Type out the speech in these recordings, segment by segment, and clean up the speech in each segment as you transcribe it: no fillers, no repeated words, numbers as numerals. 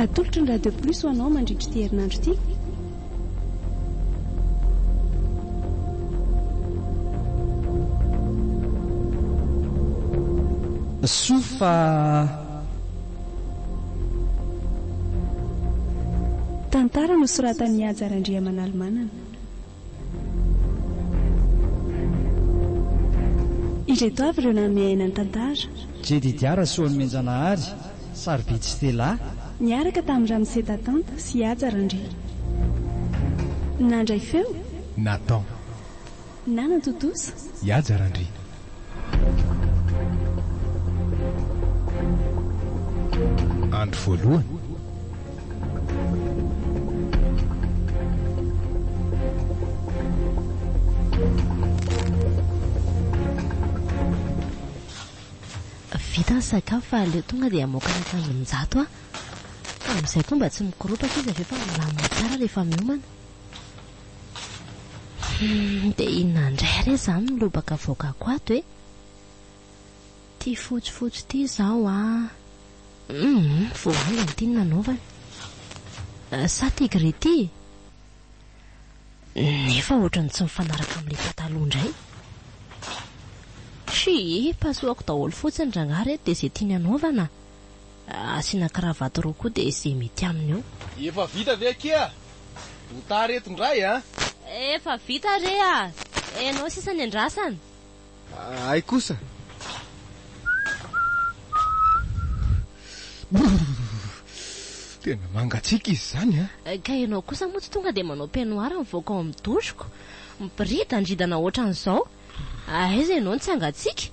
Atolotry ny Radio Plus ho anao mandritra ity herinandro ity. Soa fa. Tantara nosoratan'i Haja Randriamanalomanana. Ireto avy ireo nanome aina ny tantara. Jedidia Rasoanomenjanahary, Sarobidy Stella. Niaraka tamin'i Ramose Tatanta sy Haja Randria. Nandray feo. Nathan. Nanatontosa. I Haja Randria. Andro voalohany. Vita ny sakafo fa aleo tonga dia hamoaka ny akanjon'i Njato aho. Amin'izay koa mba tsy mikoropaka izy avy eo fa milamina tsara rehefa miomana. Humm dia inona indray re izany no lobaka avoakako ato e? Ity fotsifotsy ity izao an! Humm vao haingana ity no nanaovany. Sa ity gris ity? Nefa ohatran'ny tsy mifanaraka amin'ilay pataloha indray. Tsia, pasohako daholo fotsiny rangahy ireto dia izay tiany hanaovana. Asiana kravaty roa koa dia izay mety aminy eo. Efa vita ve akia? Ho tara eto indray a! Efa vita re a! Enao sisa ny andrasana. Hay kosa. Brrr! Tena mangatsiaka izy izany a! Ka ianao kosa moa tsy tonga dia manao peignoir mivoaka ao amin'ny douche-ko. Miboridandridana ohatran'izao. Aiza ianao no tsy hangatsiaka?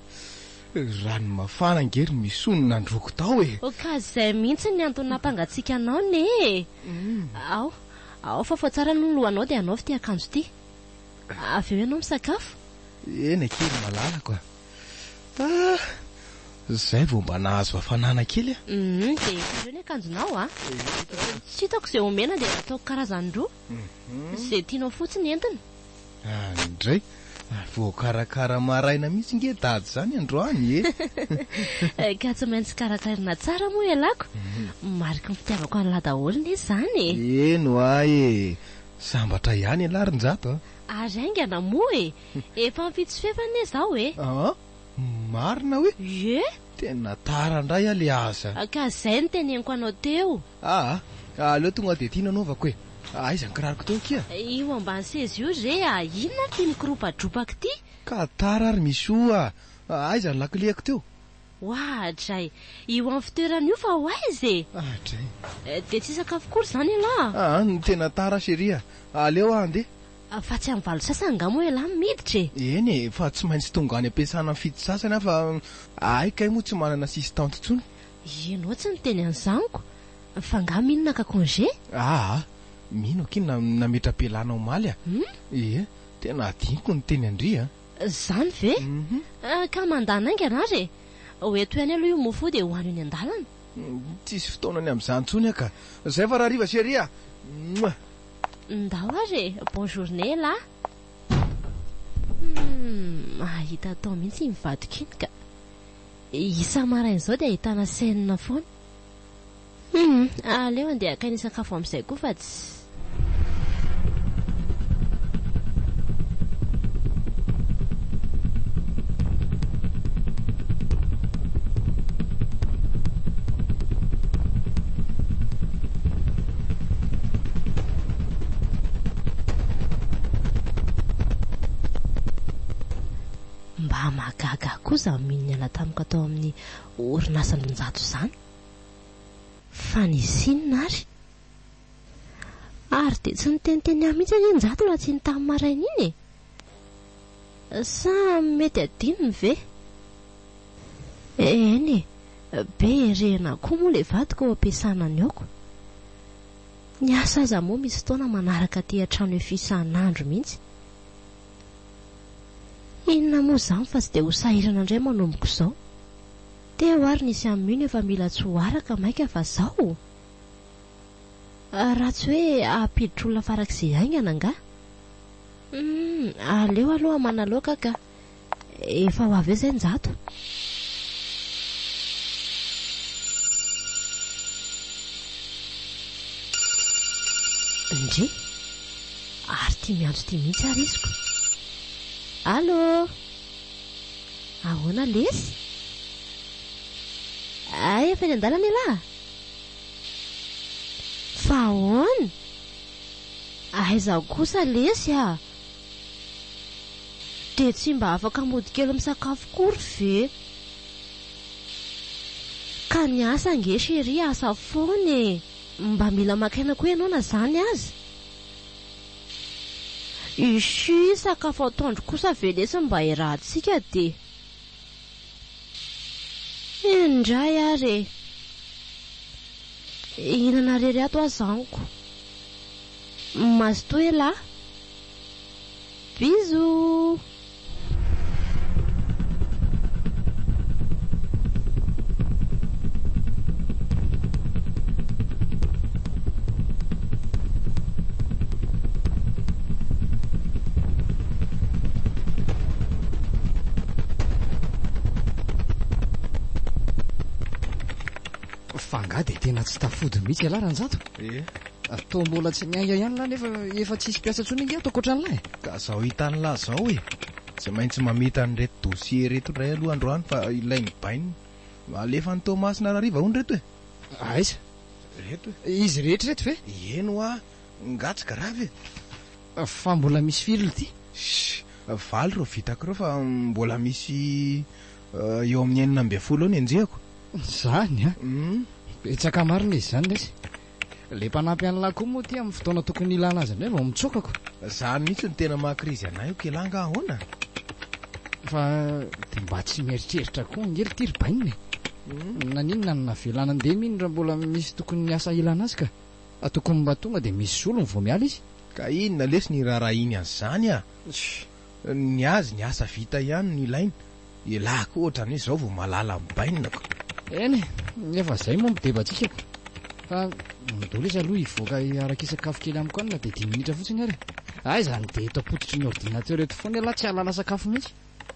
Rano mafana ange ry Misoa no nandroako tao e! Ka izay mihitsy ny antony nampangatsiaka anao ne e! Ao, ao fafao tsara aloha ny lohanao dia anaovy ity akanjo ity. Avy eo ianao misakafo. Eny akia ry malalako a! Ah! Izay vao mba nahazo hafanana kely a! Hum, dia efa ireo ny akanjonao a! Tsy hitako izay omena dia ataoko karazany roa. Izay tianao fotsiny entina. Andray! Voakarakara maraina mihitsy nge dada izany androany e! Ka tsy maintsy karakaraina tsara moa ialako. Mariky ny fitiavako an'lah daholo ne izany e! Eny hoa e! Sambatra ihany ialahy ry Njato a! Ary haingana moa e! Efa mifitsifefa anie izao e! An! Marina hoe? Ie! Tena tara indray aho le aza. Ka izay no teneniko anao teo. Aa! Aleo tonga dia ity no anaovako e! Aiza ny kiraroko teo akia? Io ambany seza io re a! Inona ary ity mikoropadropaka ity? Ka tara ary Misoa a! Aiza ny lakileko teo? Oadray! Io amin'ny fitoerana io fa ho aiza e? Adray! Dia tsy hisakafo akory izany ialahy? Aa! Ny tena tara chérie a! Aleo aho handeha. Fa tsy amin'ny valo sasany angaha moa ialahy no miditra e? Eny e, fa tsy maintsy tonga any am-piasana amin'ny fito sasany aho fa hay kay moa tsy manana assistante intsony. Ianao tsy niteny an'izany ko! Fa angaha mino naka congé? Aa, mino akia na nametra-pialana omaly a! Ie, tena adinoko ny teny an-dry a! Izany ve? Ka mandàna haingana ary e! Ho eto ihany aloha io mofo io dia hohano eny an-dalana. Tsisy fotoana ny amin'izany intsony aho ka! Zay fa rahariva chérie a! Mouah! Ndao ary e! Bon journée elah! Humm! Mahita atao mihitsy iny vadiko iny ka! Isa-maraina izao dia ahitana scène foana. Humm! Aleo andeha haka ny sakafo amin'izay koa fa tsy. Mba mahagaga ahy koa izany mino niala tamiko tao amin'ny orinasa Ndrinjato izany. Fa nisy inona ary? Ary dia tsy niteniteny ahy mihitsy anie Njato raha tsy iny tamin'ny maraina iny e! Sa mety adinony ve? Eny e, be herehina koa moa ilay vadiko ao am-piasana any aoko. Ny asa aza moa misy fotoana manaraka aty an-trano efa isan'andro mihitsy. Inona moa izany fa tsy dia ho sahirana indray manomboka izao. Teo ary nisy amin'io efa mila tsy ho araka mainka fa zao? Raha tsy hoe hampiditra olona farak'izay haingana angaha? Humm, aleo aloha manaloaka ka. Efa ho avy eo izay Njato. Ndry! Ary ity miantso ity mihitsy ary iziko. Allô! Ahoana lesy? Hay efa eny an-dalana ialahy? Fa ahoana? Aiza kosa lesy a! Dia tsy mba afaka mody kely misakafo kory ve? Ka ny asa ange chérie asa foana e! Mba mila maka aina koa ianao na zany aza. Ishii sakafo atoandro kosa ve lesy mba iarahantsika dia. Eny indray ary e! Hihinana irery ato aho zaniko. Mazotoa elah. Bisous! Fa angaha dia tena tsy tafody mihitsy ialahy Ranjato? Eh. Toa mbola tsy miainga ihany lahy nefa efa tsisy mpiasa intsony ange ato ankoatran'lahy e. Ka zao hitan'lah zao e. Tsy maintsy mamita an'ireto dossier ireto indray aloha androany fa ilain'i Baina. Alefa any Toamasina rahariva hono ireto e. Aiza? Ireto e. Izy rehetra ireto ve? Eny hoa, nga tsy grave e. Fa mbola misy firy lty? Shh, valo ireo vitako ireo fa mbola misy eo amin'ny 16 eo ny enjehiko. Zany an! Betsaka marina izy izany lesy. Le mpanampy an'lah koa moa ty amin'ny fotoana tokony hilana azy indray vao mitsoaka ko. Zany mihitsy no tena maha krizy anay io k'elah nga ahoana? Fa de mba tsy mieritreritra koa ange lty ry bainina e! Naninona no navela nandeha mino raha mbola misy tokony miasa hilana azy ka. Tokony mba tonga de misy solony vao miala izy. Ka inona lesy ny iraharahiany an'izany a! Ny azy ny asa vita ihany no ilainy. Elah koa ohatran'ny hoe zao vao mahalala ny bainina ko. Eny e, efa zay moa mideba antsika ko. Fa ndao lesy aloha hivoaka hiaraka hisakafo kely amiko any na dia dimy minitra fotsiny ary e. Aiza ny dia eto am-pototry ny ordinateur eto foana ialahy tsy hahalala sakafo mihitsy.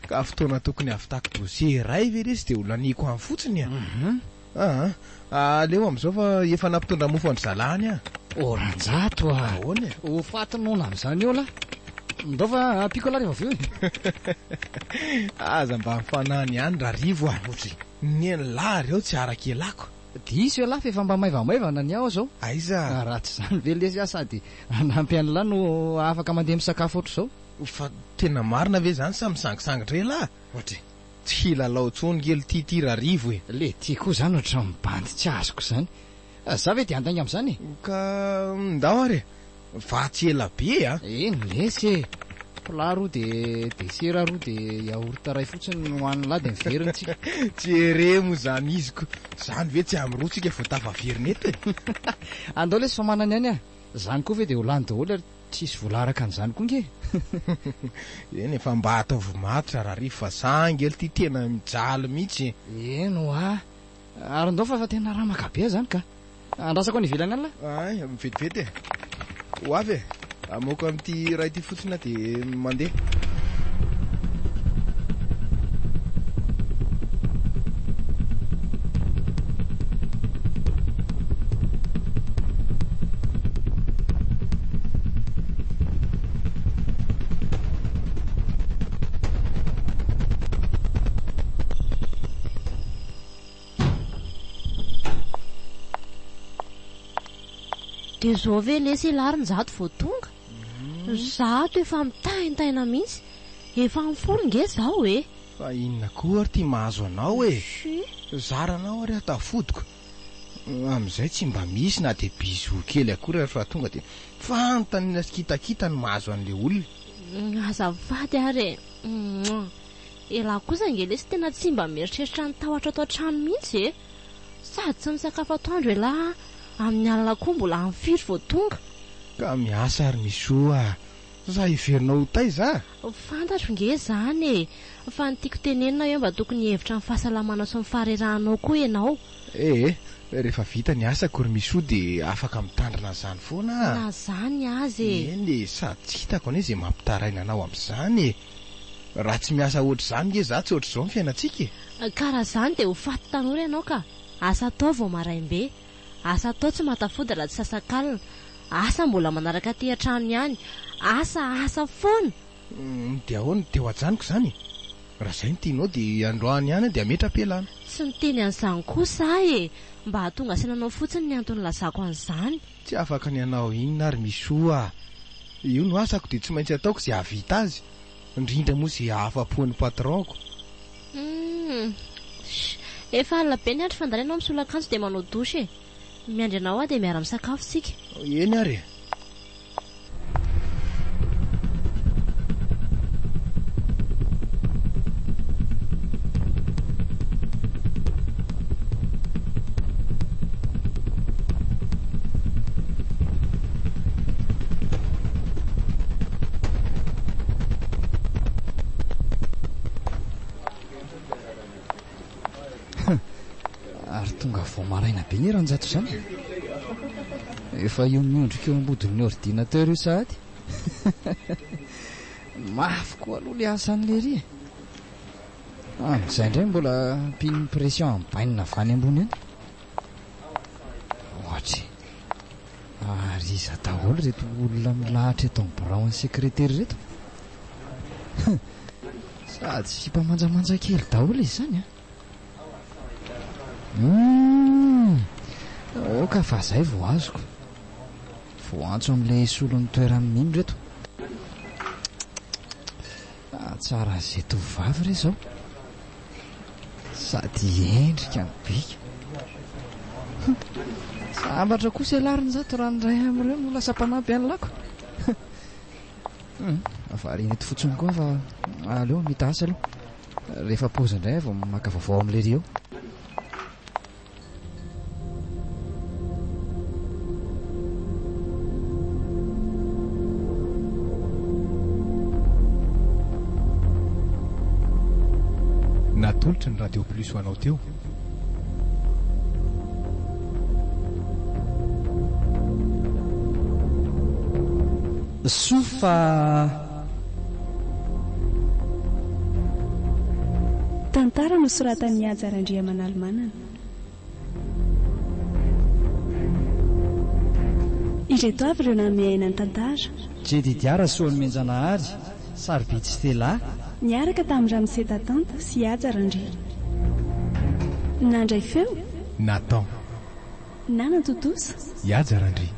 Ka fotoana tokony hahavitako dossier iray ve lesy dia ho laniako any fotsiny a? Aa, aleo amin'izao fa efa nampitondra mofo an-dry zalahy any aho. Oh Ranjato a! Ahoana e? Ho faty noana amin'izany eo lahy. Ndao fa ampiako lahy rehefa avy eo e. Aza mba mifanany ihany Rarivo a! Ohatry. Ny an'lah reo tsy araka elako. Diso ialahy fa efa mba maivamaivana ny aho zao. Aiza? Raha tsy izany ve lesy aho sady hanampy an'lah no afaka mandeha misakafo ohatr'izao. Fa tena marina ve izany sa misangisangy ndray elah? Ohatry. Tsy hilalao intsony kely ty ty Rarivo e! Le ty koa zany ohatran'ny bandy tsy azoko zany. Za ve dia handainga amin'izany e? Ka ndao ary e! Fa tsy ela be a! Eny lesy e! Plat roa dia dessert roa dia yaourt iray fotsiny no hohanin'lah dia miverina tsika. Tsy ere moa zany izy ko! Zany ve tsy amin'ny roa tsika vao tafaverina eto e! Andao lesy fa manana ihany ah! Zany koa ve dia ho lany daholo ary Tsisy vola araka an'izany koa nge. Eny e, fa mba ataovy matotra Rarivo fa za ange lty tena mijaly mihitsy e. Eny hoa. Ary ndao fa efa tena ramaka be aho zany ka. Andrasako any ivelany any lah. Ay, vetivety e. Ho avy e. Hamoaka an'ity iray ity fotsiny aho dia mandeha. Dia izao ve lesy ialahy ry Njato vao tonga? Izaho efa mitaintaina mihitsy. Efa amin'ny folo nge izao e! Fa inona koa ary ity mahazo anao e? Zaranao ary aho tafodiko. Amin'izay tsy mba misy na dia bisous kely akory ary fa tonga dia fanontaniana sy kitakita no mahazo an'ilay olona. Azafady ary e! Elah kosa ange lesy tena tsy mba mieritreritra ny tahotra ato an-trano mihitsy e! Sady tsy misakafo atoandro elah amin'ny alina koa mbola amin'ny firy vao tonga? Ka miasa ary Michou a! Za heverinao ho taiza a? Fantatro nge izany e! Fa ny tiako tenenina hoe mba tokony hihevitra ny fahasalamanao sy ny faharerahanao koa ianao. Ee, rehefa vita ny asako ry Michou dia afaka mitandrina an'izany foana aho. Na izany aza e! Eny e, sady tsy hitako anie izay mampitaraina anao amin'izany e! Raha tsy miasa ohatr'izany nge za tsy ohatr'izao ny fiainantsika e! Ka raha izany dia ho faty tanora ianao ka! Asa atao vao maraim-be. Asa atao tsy mahatafody raha tsy sasak'alina. Asa mbola manaraka aty an-trano ihany. Asa, asa foana. Dia ahoana? Dia ho ajanoko izany e? Raha izay no tianao dia androany ihany aho dia hametra-pialana. Tsy niteny an'izany kosa aho e! Mba hahatonga saina anao fotsiny ny antony nilazako an'izany. Tsy afaka ny hanao inona ary Misoa a! Io no asako dia tsy maintsy ataoko izay hahavita azy, indrindra moa izay hahafa-po ny patron-ko. Humm. Efa alina be ny andro fa ndany ianao misolo akanjo dia manao douche e! Miandry anao aho dia miara-misakafo tsika. Eny ary e! Ary tonga vao maraina be anie Ranjato izany e. Efa io miondrika eo ambodin'ny ordinateur io sahady. Mafy koa aloha le asan'i lery e. Amin'izay indray mbola ampian'ny pression amin'ny bainina avy any ambony any. Ohatry. Ary iza daholo ireto olona milahatra eto amin'ny birao an'ny sekretera ireto? Sady sipa manjamanja kely daholo izy izany an! Humm! Aoka fa zay vao azoko. Voaantso amin'ilay solon'ny toeran'i Mino ireto. Tsara izay tovovavy re izao. Sady endrika ny bika. Sambatra kosa ialahy ry Njato raha ny iray amin'ireo no lasa mpanampy an'i Lako. Hum, variana eto fotsiny koa fa aleo mita asa aloha. Rehefa pause indray vao maka vaovao amin'ilay ry eo. Natolotry ny Radio Plus ho anao teo. Soa fa. Tantara nosoratan'i Haja Randriamanalomanana. Ireto avy ireo nanome aina ny tantara. Jedidia Rasoanomenjanahary, Sarobidy Stella. Niaraka tamin'i Ramose Tatanta sy Haja Randria. Nandray feo. Nathan. Nanatontosa. I Haja Randria.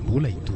Mbola hitohy.